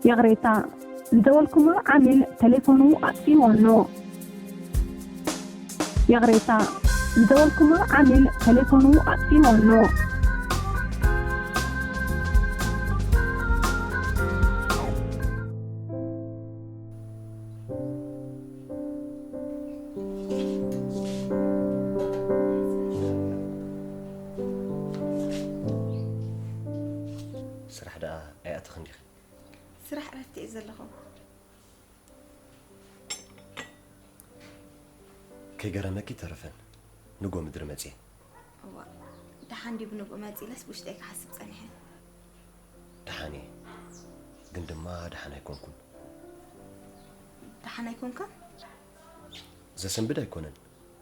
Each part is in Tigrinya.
ይቕሬታ፣ ዝደወልኩምሉ ዓሚል ቴሌፎኑ ኣጥፊእዎ ኣሎ። ይቕሬታ፣ ዝደወልኩምሉ ዓሚል ቴሌፎኑ ኣጥፊእዎ ኣሎ። ስራሕ ደኣ ኣይኣተኽን ዲኺ? ስራሕ ዕረፍቲ እየ ዘለኹ። ከይገረመኪ ተረፈን ንጎ ምድሪ መጽየ። እዋ፣ ደሓን ድዩ ብንግኡ መጺለስ ብውሽጠይ ክሓስብ ጸኒሐ። ደሓን እየ፣ ግን ድማ ደሓን ኣይኮንኩን። ደሓን ኣይኮንካ? ዘሰንብድ ኣይኮነን፣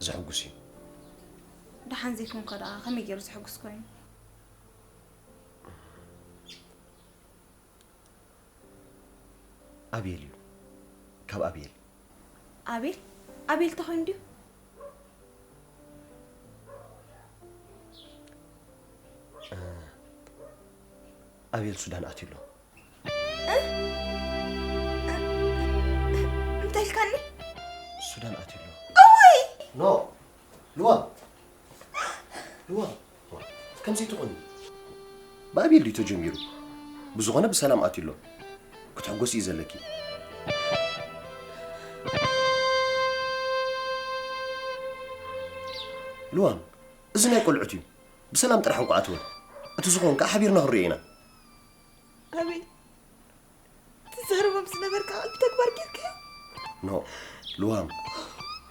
ዘሐጉስ እዩ። ደሓን ዘይኮንካ ደኣ ከመይ ገይሩ ዘሐጉስ ኮይኑ? ኣቤል እዩ። ካብ ኣቤል። ኣቤል? ኣቤል ተኾይኑ ድዩ? እ፣ ኣቤል ሱዳን ኣትዩ ኣሎ። እ? እንታይ ኢልካኒ? ሱዳን ኣትዩ ኣሎ። እውይ! ኖ፣ ልዋ፣ ልዋ፣ ከምዚ ትኾኒ። ብኣቤል ድዩ ተጀሚሩ? ብዝኾነ ብሰላም ኣትዩ ኣሎ። ክትሕጎሲ እዩ ዘለኪ። ልዋም፣ እዚ ናይ ቆልዑት እዩ። ብሰላም ጥራሕ እንቋዕ ኣትወ። እቲ ዝኾን ከኣ ሓቢርና ክንሪኦ ኢና። ኣቤል፣ ትዛረቦም ዝነበርካ ቃል ብተግባር ጌርካዮ? ኖ፣ ልዋም፣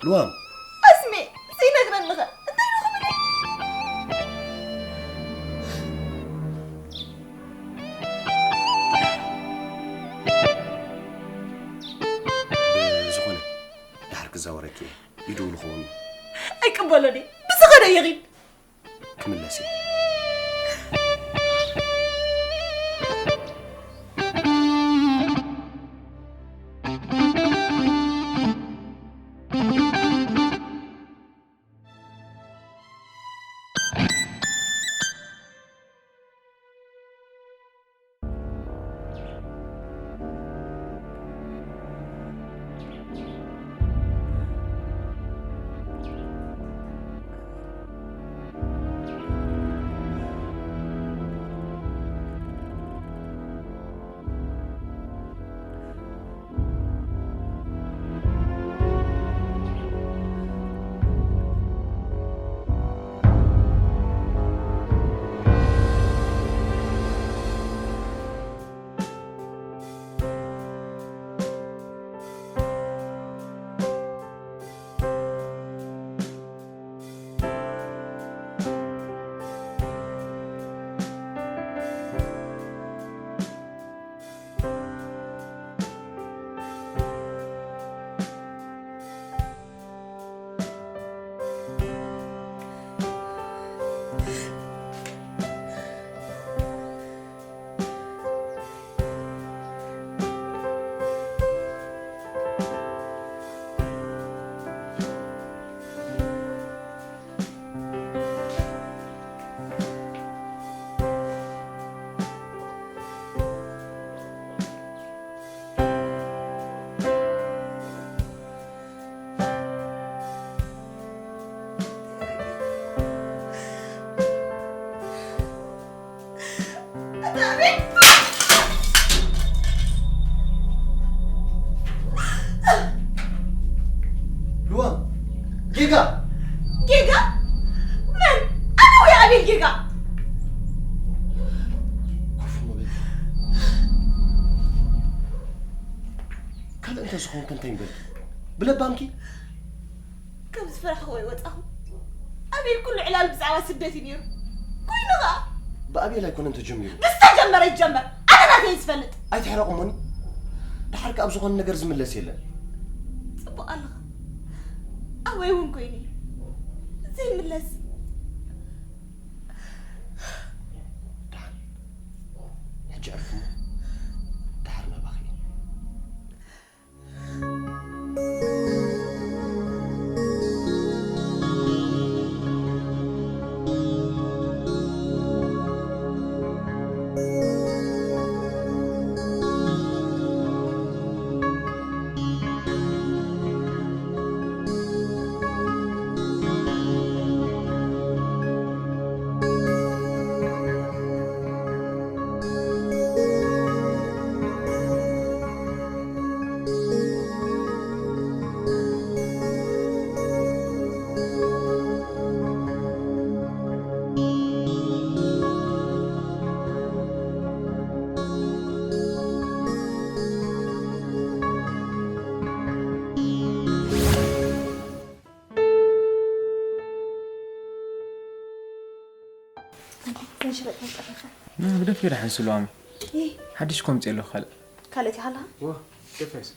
ልዋም። ኣስሜ፣ ዘይነግረኒ ኸ እንታይ ኢሉ ክብል? ዝኾነ፣ ድሓር ክዛወረኪ እየ። ይድውል ኸውን እዩ። ኣይቅበሎን እየ። ብዝኸደ ይኺድ። ክምለስ እየ። ልዋም፣ ጌጋ! ጌጋ? መን? ኣነ ወይ ኣቤል ጌጋ? ኮፍ ምበል። ካልእ እንተዝኸውን ከ እንታይ ምበልኪ? ብለባምኪ? ከም ዝፈራሕኹ ኣይወጻኹ። ኣቤል ኩሉ ዕላል ብዛዕባ ስደት እዩ ነይሩ። ኮይኑ ኸኣ? ብኣቤል ኣይኮነን ተጀሚሩ። ብዝተጀመረ ይጀመር። ኣነ ናተይ ዝፈልጥ። ኣይትሕረቕሞኒ። ደሓር ከኣ ኣብ ዝኾነ ነገር ዝምለስ የለን። ጽቡቕ ኣለኻ። ኣወይ እውን ኮይኑ እዩ። ዘይምለስ። ደሓን። ሕጂ ዕርፍሞ። ደሓር ናባኺ። ሽበጥ መጠረፈ። ና ብደፊ ዳሕን ስሉዋም። ይህ ሓድሽ ኮምፂ ኣለኹ ካልእ። ካልእቲ ሃላ? ዋ፣ ደፈስ።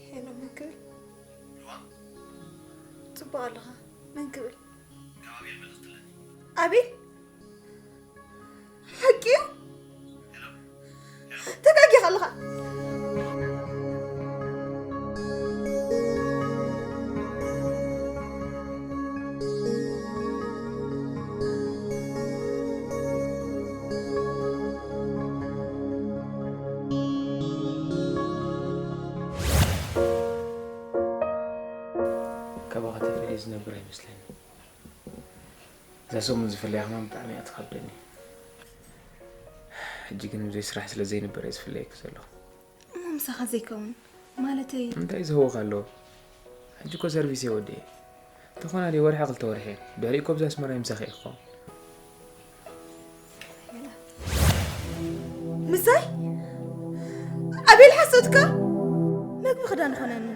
ሄሎ፣ መን ክብል? ጽቡቕ ኣለኻ። መን ክብል? ኣቤል? ሓቂ እዩ? ተጋጊኻ ኣለኻ። ካባኻ ተፈልየ ዝነብር ኣይመስለኒ። እዛ ሰሙን ዝፍለያ ከማን ብጣዕሚ እያ ትኸብደኒ። ሕጂ ግን ብዘይ ስራሕ ስለ ዘይንበር እየ ዝፍለየኪ ዘለኹ። እሞ ምሳኻ ዘይከውን ማለተይ? እንታይ ዝህወኽ ኣለዎ? ሕጂ እኮ ሰርቪስ እየ ወዲኤ። እንተኾነ ድየ ወርሒ ክልተ ወርሒ እየ። ድሕሪኡ እኮ ብዛ ኣስመራ ምሳኺ እየ ክኸውን። ምሳይ? ኣቤል ሓሶትካ? መግቢ ክዳን ኾነኒ።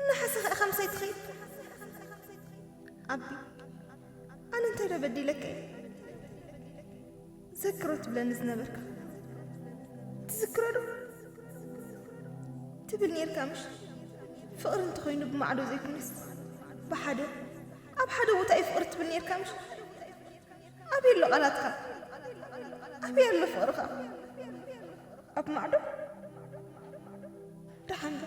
እናሓሰኻ ኢኻ ምሳይ ትኸይድ? ኣቢ፣ ኣነ እንታይ ዶ በዲለካ እየ? ዘክሮ ትብለኒ ዝነበርካ ትዝክሮ ዶ? ትብል ኔርካ ምሽ? ፍቕሪ እንተኾይኑ ብማዕዶ ዘይኮነስ ብሓደ፣ ኣብ ሓደ ቦታ እዩ ፍቕሪ ትብል ኔርካ ምሽ? ኣበይ ኣሎ ቃላትካ? ኣበይ ኣሎ ፍቕርኻ? ኣብ ማዕዶ? ደሓን ዶ?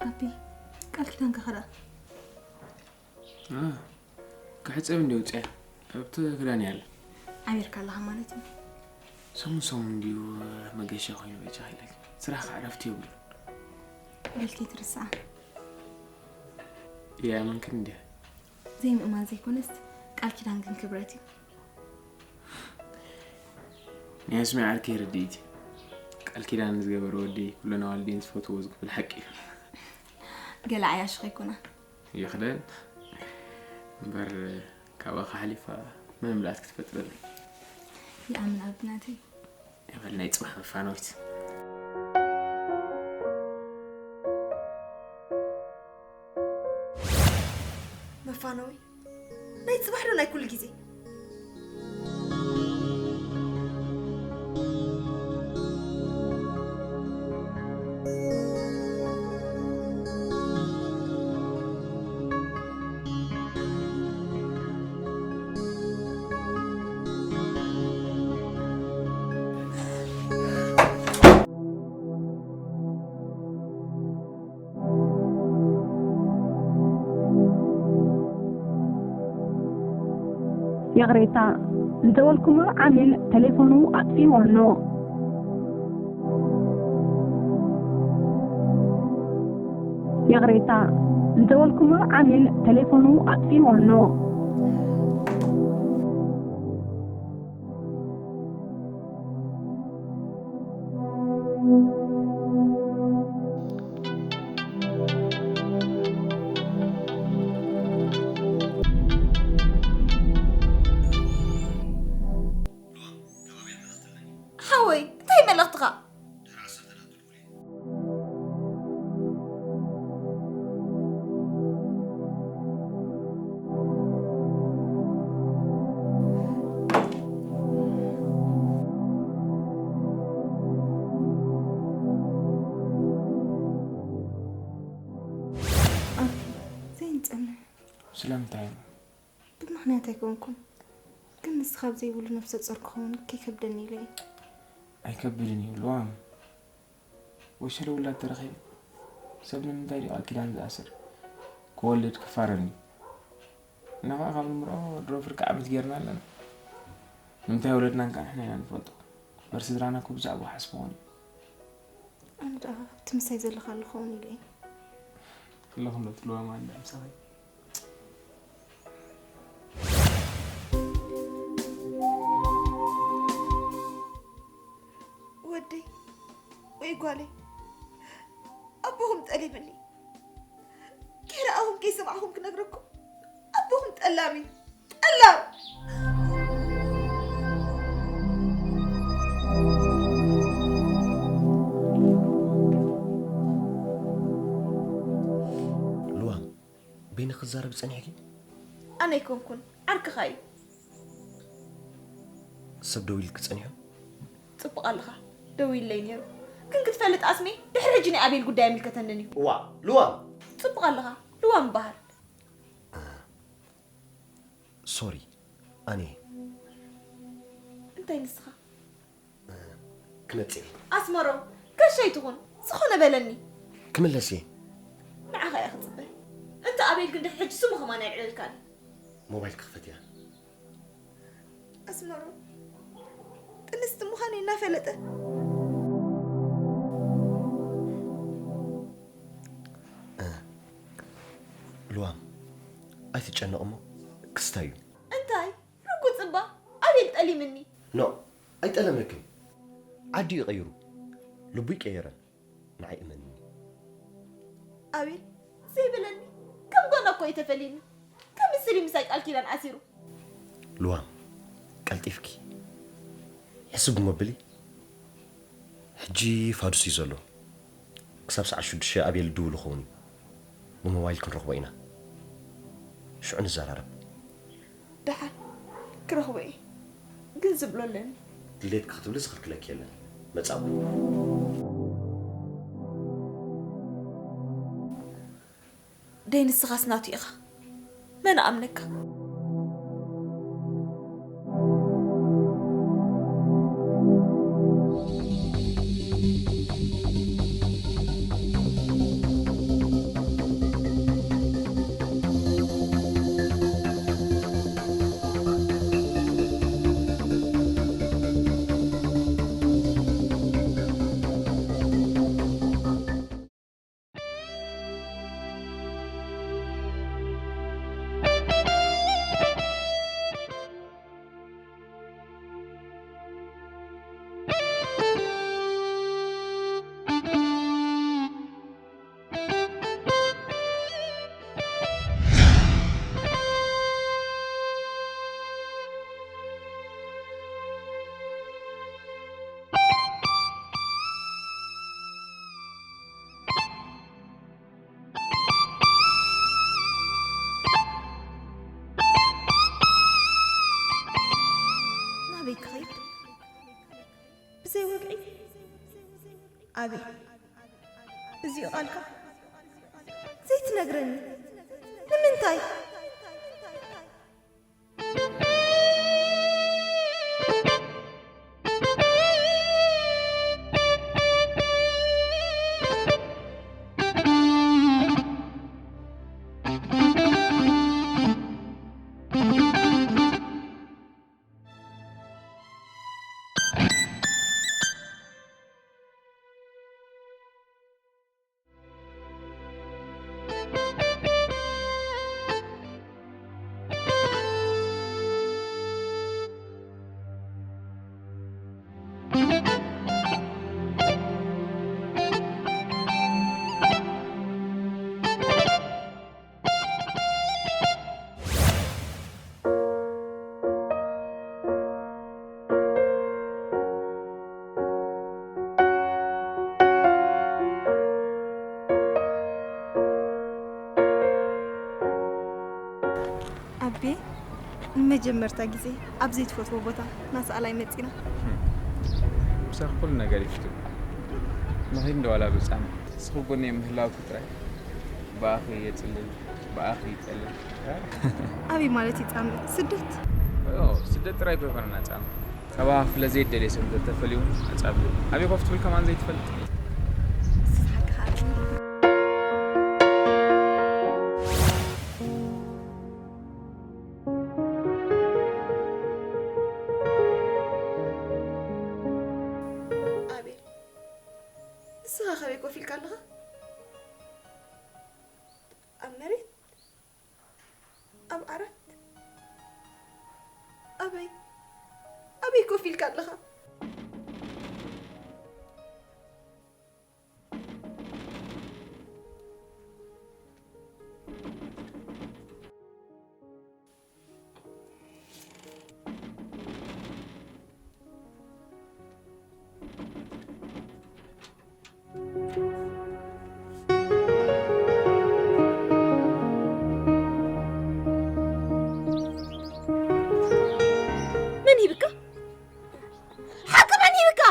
ኣቢ፣ ቃል ኪዳንካ ከ ደኣ? አ፣ ክሕጸብ እንዲ ውጽያ ኣብቲ ክዳን እያ ኣላ። ዓቢርካ ኣለኻ ማለት እዩ። ሰሙን ሰሙን እንድዩ መገሻ ኮይኑ በጃ ኢለክ። ስራሕ ከዓ ዕረፍቲ የብሉን። በልኪ ትርስዓ። ይኣመንክን እንድያ። ዘይምእማን ዘይኮነስ ቃል ኪዳን ግን ክብረት እዩ። ናይ ኣስማይ ዓርከይ ርድኢት እዩ። ቃል ኪዳን ዝገበረ ወዲ ኩለን ኣዋልዴን ዝፈትዎ ዝብል ሓቂ እዩ። ገለ ዓያሹ ከይኮና። ይኽደን እምበር ካብኣ ሓሊፋ መን ምልኣት ክትፈጥረለይ? ይኣምን ኣብ ናተይ። ይበል ናይ ጽባሕ መፋነዊት። መፋነዊ ናይ ጽባሕ ዶ ናይ ኩሉ ግዜ? ይቕሬታ፣ ዝደወልኩምሉ ዓሚል ቴሌፎኑ ኣጥፊእዎ ኣሎ። ይቕሬታ፣ ዝደወልኩምሉ ዓሚል ቴሌፎኑ ኣጥፊእዎ ኣሎ። ሓወይ፣ እንታይ መልእኽትኻ? ኣቢ፣ ዘይንጸምዕ። ስለምንታይ? ብምኽንያት ኣይኮንኩን፣ ግን ንስኻ ኣብ ዘይብሉ ነፍሰ ጾር ክኸውን ከይከብደኒ ኢለ እየ። ኣይከብድን እዩ፣ ልዋም። ወይ ስለ ውላድ ተረኺበ፣ ሰብ ንምንታይ ድዩ ቃል ኪዳን ዝኣስር? ክወልድ ክፋረን እዩ። እና ኸዓ ካብ ንምርዖ ድሮ ፍርቂ ዓመት ጌርና ኣለና። ንምንታይ ወለድናን ከኣ ንሕና ኢና ንፈልጦ። እምበር ስድራና እኮ ብዛዕባኡ ሓስብዎን እዩ። ኣነ ደኣ ኣብቲ ምሳይ ዘለኻሉ ክኸውን ኢለ እየ። ከለኹም ዶ ትልዋማ እንዳ ምሳኺ? ወደይ ወይ ጓለይ፣ ኣቦኹም ጠሊምኒ። ከይረኣኹም ከይሰማዕኹም ክነግረኩም፣ ኣቦኹም ጠላም እዩ። ጠላም! ልዋም፣ በይንኺ ክትዛረቢ ጸኒሕኪ? ኣነ ኣይኮንኩን፣ ዓርክኻ እዩ። ሰብ ደዊልኪ ጸኒሑ? ጽቡቕ ኣለኻ፣ ደዊሉለይ ነይሩ። ግን ክትፈልጥ ኣስሜ፣ ድሕሪ ሕጂ ናይ ኣቤል ጉዳይ ኣይምልከተንን እዩ። እዋ፣ ልዋም! ጽቡቕ ኣለኻ፣ ልዋም እበሃል። ሶሪ፣ ኣነ እንታይ ንስኻ? ክመጽእ እየ። ኣስመሮም፣ ጋሻይ ትኹን፣ ዝኾነ በለኒ። ክምለስ እየ። ንዓኻ እየ ክጽበ። እንተ ኣቤል ግን ድሕሪ ሕጂ ስሙ ከማን ኣየልዕለልካን እዩ። ሞባይል ክኽፈት እያ። ኣስመሮም፣ ጥንስቲ ምዃነይ እናፈለጠ። እ፣ ልዋም፣ ኣይትጨነቕ እሞ ክስታይ እዩ። እንታይ? ርጉጽ እባ፣ ኣቤል ጠሊምኒ። ኖ፣ ኣይጠለመክን። ዓዲ እዩ ቀይሩ። ልቡ ይቀየረን። ንዓይ እመንኒ። ኣቤል ዘይብለኒ፣ ከም ጓና እኮ እዩ ተፈልዩኒ። ከም ስሪ ምሳይ ቃል ኪዳን ኣሲሩ። ልዋም፣ ቀልጢፍኪ ሕስብ እሞ ብሊ። ሕጂ ፋዱስ እዩ ዘሎ። ክሳብ ሰዓት ሽዱሽተ ኣቤል ድውል ይኸውን እዩ። ብሞባይል ክንረኽቦ ኢና። ሽዑ ንዘራረብ። ደሓን ክረኽቦ እየ፣ ግን ዝብሎ ኣለኒ። ድሌትኪ ክትብሊ ዝኽልክለኪ የለን። መጻወቲ። ደይ ንስኻስ ናቱ ኢኻ። መን ኣምነካ? ናበይ ክኸይድ? ብዘይ ወግዒ? ኣቤል፣ እዚ'ዩ ቃልካ? ዘይትነግረኒ ንምንታይ? ቤ፣ ንመጀመርታ ግዜ ኣብ ዘይትፈትዎ ቦታ ናስኣላይ መጺና። ምሳኺ ኩሉ ነገር ይፍቱ። ንኺድ እንዶ ዋላ ብጻም። ንስኺ ጎነይ ምህላውኪ ጥራይ ብኣኺ የጽልል፣ ብኣኺ ይጸልል። ኣበይ ማለት ይጻምእ? ስደት? ኦ፣ ስደት ጥራይ እኮ ኣይኮነን ኣጻምእ። ካባኻ ክፍለ ዘይደልየ ሰብ እንተተፈልዩ ኣጻምእ። ኣበይ ኮፍ ትብል ከማን ዘይትፈልጥ። ንስኻ ከኣ ኣቤል፣ ንስኻ ከበይ ኮፍ ኢልካ ኣለኻ? ኣብ መሬት? ኣብ ዓራት? ኣበይ? ኣበይ ኮፍ ኢልካ ኣለኻ? መን ሂብካ? ሓቂ መን ሂብካ?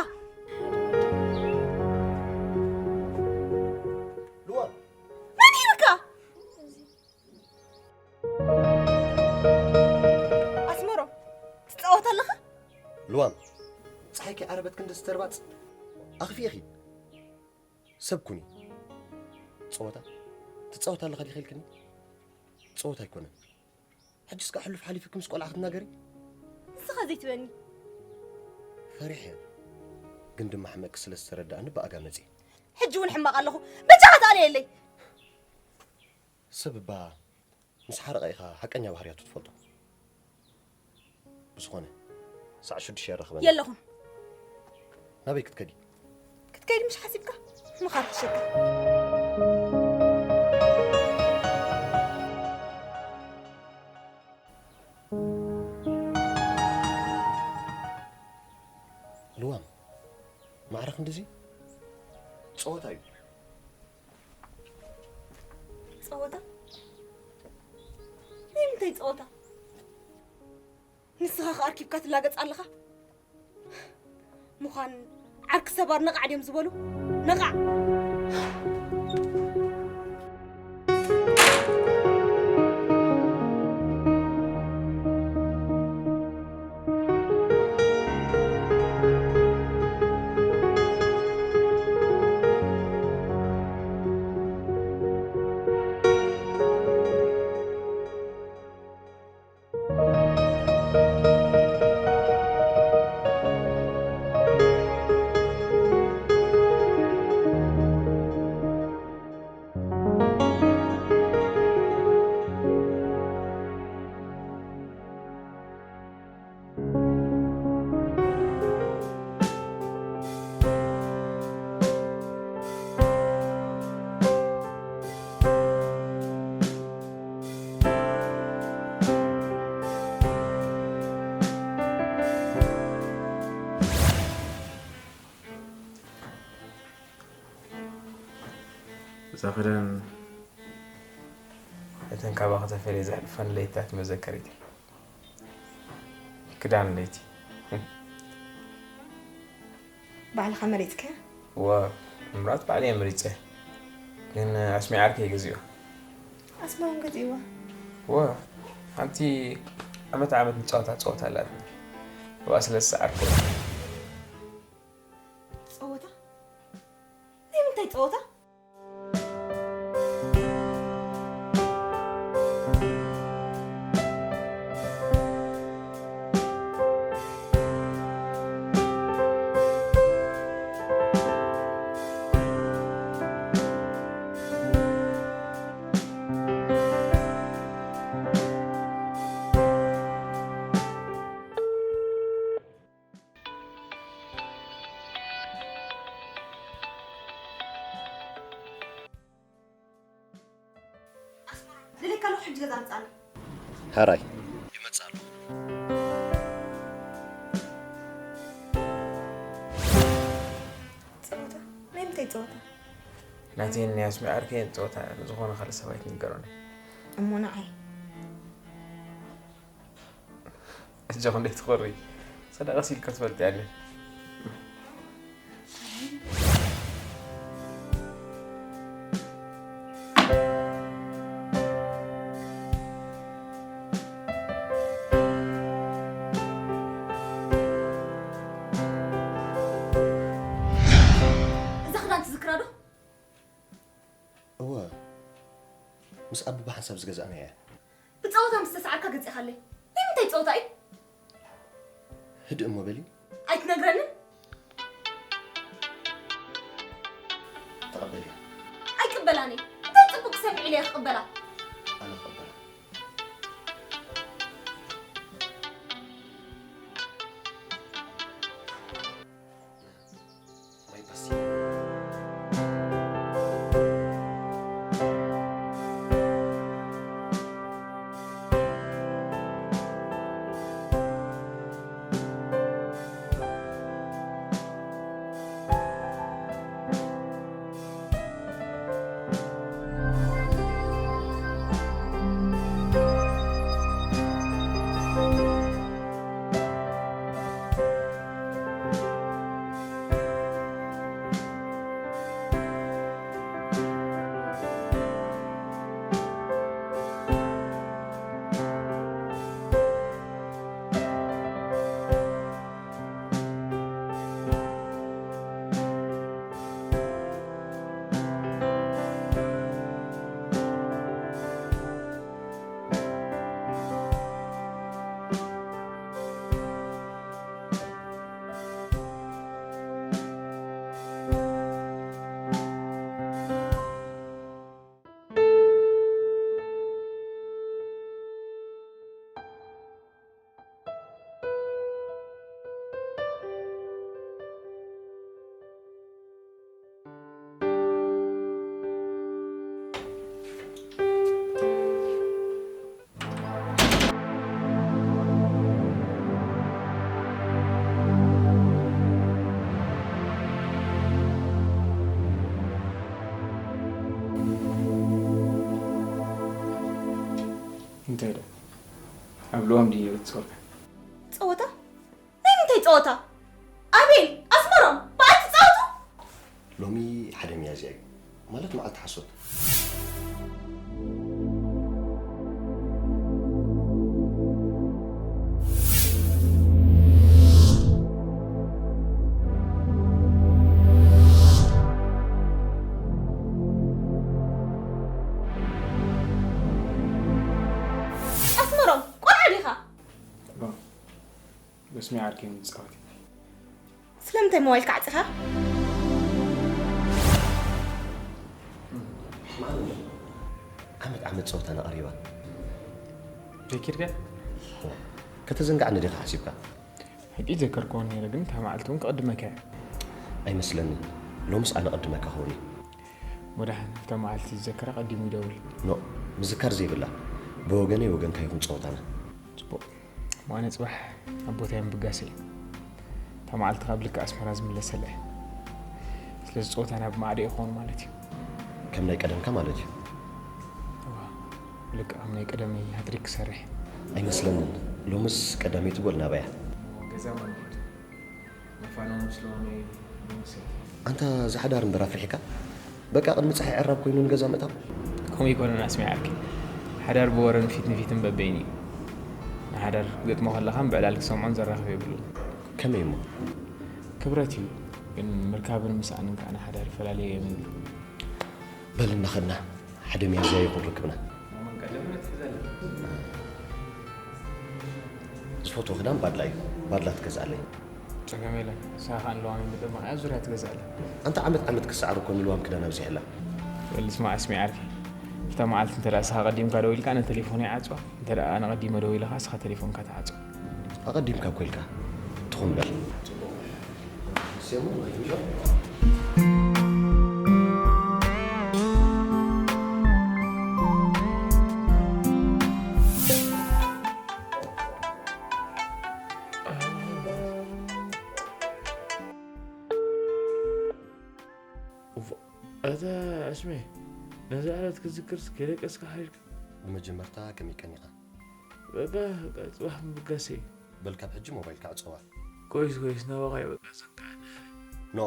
ልዋም። መን ሂብካ? ኣስመሮም፣ ትጻወት ኣለኻ? ልዋም፣ ጸሓይኪ ዓረበት ክንዲ ዝተርባጽ ኣኽፊእኺ። ሰብ ኩኒ። ጸወታ ትጻወት ኣለኻ ዲኺ ኢልክኒ? ጸወታ ኣይኮነን። ሕጅስ ከኣ ሕሉፍ ሓሊፉኪ ምስ ቆልዓ ክትናገሪ? ንስኻ ዘይትበኒ። ፈሪሐ። ግን ድማ ሕመቅኪ ስለ ዝተረዳእኒ ብኣጋ መጺእ። ሕጂ እውን ሕማቕ ኣለኹ። በጃኻ ተኣለየለይ። ሰብ እባ ምስ ሓረቐ ኢኻ ሓቀኛ ባህርያቱ ትፈልጦ። ብዝኾነ፣ ሳዕ ሽዱሽተ የራኽበና። የለኹን። ናበይ ክትከዲ? ክትከይድ ምሽ ሓሲብካ? ምኻድ ትሸካ። ልዋም፣ ማዕረ ክንድዚ? ጸወታ እዩ። ጸወታ? ናይ ምንታይ ጸወታ? ንስኻ ከ ኣርኪብካ ትላገጽ ኣለኻ? ምዃን ዓርኪ ሰባር ነቓዕ ድዮም ዝበሉ? ነቓዕ! እዛ ክዳን እተን ካባኺ ተፈልየ ዘሕልፈን ለይታት መዘከሪት እያ። ክዳን ለይቲ። ባዕልኻ መሪጽካያ? እወ፣ ምምራጽ ባዕለይ እየ መሪጸ። ግን ኣስሚዕ ዓርከይ ገዚኡ። ኣስማውን ገዚእዋ? እወ፣ ሓንቲ ዓመት ዓመት ንጻወታ ጸወታ ኣላትና። እዋ ስለ ዝሰዓርኩ። ጸወታ? ናይ ምንታይ ጸወታ? ኣስመሮም፣ ደሊካ ኣለኹ፣ ሕጂ ገዛ ምጻኒ። ሕራይ። ይመጽእ ኣለኹ። ጸወታ? ናይ ምንታይ ጸወታ? ናተይን ናይ ኣስሚ ዓርከይን ጸወታ ዝኾነ ካልእ ሰብ ኣይትንገሮኒ። እሞ ንዓይ? ጀኹ እንዴት ትኾሪ? ሰዳ ቀስ ኢልካ ትፈልጥ ያለ። እዛ ክዳን ትዝክራ ዶ? እወ፣ ምስ ኣበባ ሓንሳብ ዝገዛእናያ እያ። ብፀወታ ምስ ተሰዓርካ ገዚእኻለይ። ናይ ምንታይ ፀወታ እዩ? ህድእ እሞ በሊ። ኣይትነግረንን? ተቐበልያ። ኣይቅበላን እየ። እንታይ ፅቡቅ ክሰምዕ ኢለ እየ ክቕበላ? ኣነ ክቐበላ። My passion. እንታይ ዶ ኣብ ልዋም ድዩ ነይሩ ትጸወታ? ጸወታ? ናይ ምንታይ ጸወታ? ኣቤል፣ ኣስመሮም፣ ብኣይ ትጻወቱ? ሎሚ ሓደ ሚያዝያ እዩ ማለት መዓልቲ ሓሶት። ኣስመሮም፣ ቆልዓ ዲኻ? በስሚ ዓርኪ ንጻወት። ስለምንታይ ሞባይልካ ዓጺኻ? ዓመት ዓመት ጸወታና ቀሪባ። ዘይኪድካ? ከተዘንግዓኒ ዲኻ ሓሲብካ? ሕጂ ዘከርክዎ ነይረ ግን እታ መዓልቲ እውን ክቕድመካ እየ። ኣይመስለንን። ሎምስ ኣነ ቅድመካ ክኸውን እዩ። ወዳሕን እታ መዓልቲ ዝዘከራ ቀዲሙ ይደውል። ኖ፣ ምዝካር ዘይብላ። ብወገነይ ወገንካ ይኹን ጸወታና። ጽቡቕ። እሞ ኣነ ጽባሕ ኣብ ቦታይ ምብጋሰይ። እታ መዓልቲ ካብ ልክዕ ኣስመራ ዝምለሰላ እየ። ስለዚ ጸወታና ብማዕዶ ይኸውን ማለት እዩ። ከም ናይ ቀደምካ ማለት እዩ። እዋ፣ ልክዕ ከም ናይ ቀደመይ ሃትሪክ ክሰርሕ። ኣይመስለንን። ሎምስ ቀዳመይቲ ጎል ናባያ። ገዛ ማለት እዩ። መፋነዊ ስለሆነ ይመስል። ኣንታ ዝሓዳር እምበር ኣፍሪሕካ? በቃ ቅድሚ ፀሓይ ዕራብ ኮይኑ ንገዛ ምእታው? ከምኡ ይኮነን ኣስሚዓርኪ። ሓዳር ብወረን ፊት ንፊትን በበይኑ እዩ። ንሓዳር ክትገጥሞ ከለኻን ብዕላል ክሰምዖን ዘራኽብ የብሉን። ከመይ እሞ? ክብረት እዩ፣ ግን ምርካብን ምስኣንን ከዓ ንሓዳር ይፈላለየ እዮም ይብሉ። በል እናኸድና ሓደ ሚያዝያ ይኹን ርክብና። ዝፈትዎ ክዳን ባድላ እዩ። ባድላ ትገዝኣለይ። ጸገም የለን። ንስኻ ከኣ ንለዋሚ መጠመቕያ ዙርያ ትገዝኣለይ። ኣንታ ዓመት ዓመት ክሰዓር እኮ ንልዋም ክዳን ኣብዚሐላ። በል ስማዕ ኣስሚዓርኪ። እታ መዓልቲ እንተ ደኣ ንስኻ ቀዲምካ ደዊልካ ኣነ ተሌፎነይ ይዓጽዋ። እንተ ደኣ ኣነ ቀዲመ ደዊለ ከኣ ንስኻ ተሌፎንካ ትዓጽዋ። ኣቐዲምካ እኮ ኢልካ። ትኹን በል። እታ ኣስሜ፣ ነዛ ዕለት ክትዝክርስ ከይደቀስካ ሓዲርካ? ብመጀመርታ ከመይ ቀኒኻ? በቃ፣ በቃ፣ ጽባሕ ምብጋሰይ። በል ካብ ሕጂ ሞባይልካ ዕጸዋ። ኮይስ ኮይስ ናባኻ እዩ በቃ ዘንጋዕና። ኖ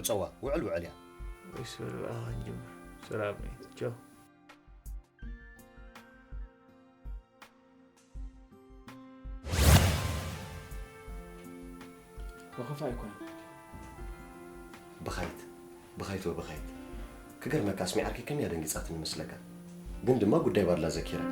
ዕጸዋ፣ ውዕል ውዕል እያ። ኮይስ በል ብኣኻ ንጅምር። ሰላም እዩ። ቻው። ወኸፋ ኣይኮነን። ብኻይት ብኻይት ወብኻይት። ክገርመካ ኣስሚ ዓርከይ ከመይ ደንጊጻትኒ መስለካ። ግን ድማ ጉዳይ ባድላ ዘኪራ።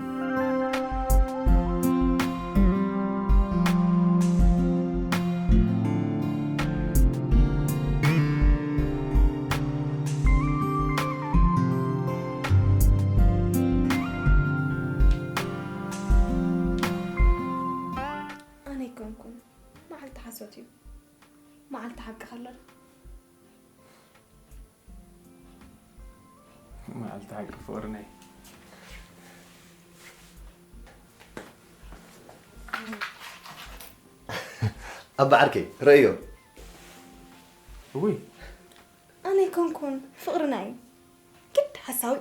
ኣነ ኣይኮንኩን። መዓልቲ ሓሶት እዩ። መዓልቲ ሓቂ ከሎ ዶ? መዓልቲ ሓቂ ፍቕርናይ። ኣባ ዓርከይ ረእዮ። እውይ ኣነ ኣይኮንኩን። ፍቕርናይ ግድ ሓሳዊ።